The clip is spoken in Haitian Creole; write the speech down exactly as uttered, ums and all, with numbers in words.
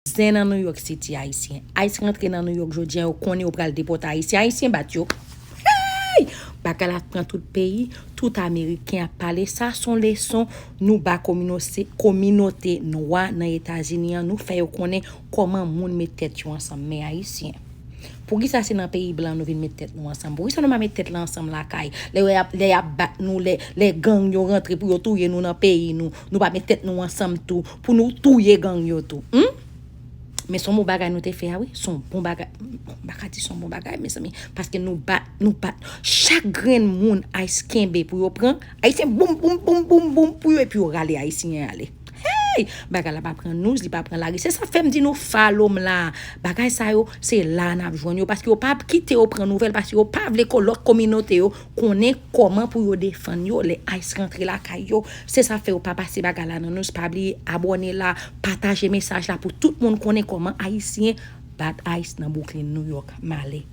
Zen nan New York City, Ayisyen. Ice rantre nan New York jodi a, yo konnen yo pral depòte Ayisyen. Ayisyen bat yo. Hey! Bagay la pran tout peyi, tout Ameriken ap pale. Sa se yon leson nou ba kominote, kominote nwa nan Etazini an. Nou fè yo konnen kòman moun met tèt yo ansanm. Men Ayisyen, poukisa se nan peyi blan nou vin met tèt nou ansanm? Poukisa nou pa met tèt la ansanm lakay? Lè y ap, lè y ap bat nou, lè, lè gang yo rantre pou yo touye nou nan peyi nou, nou pa met tèt nou ansanm tou pou nou touye gang yo tou? Hmm? Men se yon bon bagay nou te fè a, wi. Se yon bon bagay. Bon, m pa ka di se yon bon bagay, mezanmi. Paske nou bat, nou bat. Chak grenn moun Ice kenbe pou yo pran, Ayisyen boum, boum, boum, boum, boum pou yo, epi yo rale Ayisyen ale. Hey! Bagay la pa pran news, li pa pran lari. Se sa fè m di nou follow m la. Bagay sa yo, se la n ap jwenn yo. Paske yo pa kite yo pran nouvèl, paske yo pa vle ke lòt kominote yo konnen kòman pou yo defann yo lè Ice rantre lakay yo. Se sa fè yo pa pase bagay la nan news. Pa bliye abòne la, pataje mesaj la pou tout moun konnen kòman Ayisyen bat Ice nan Brooklyn, New York. M ale.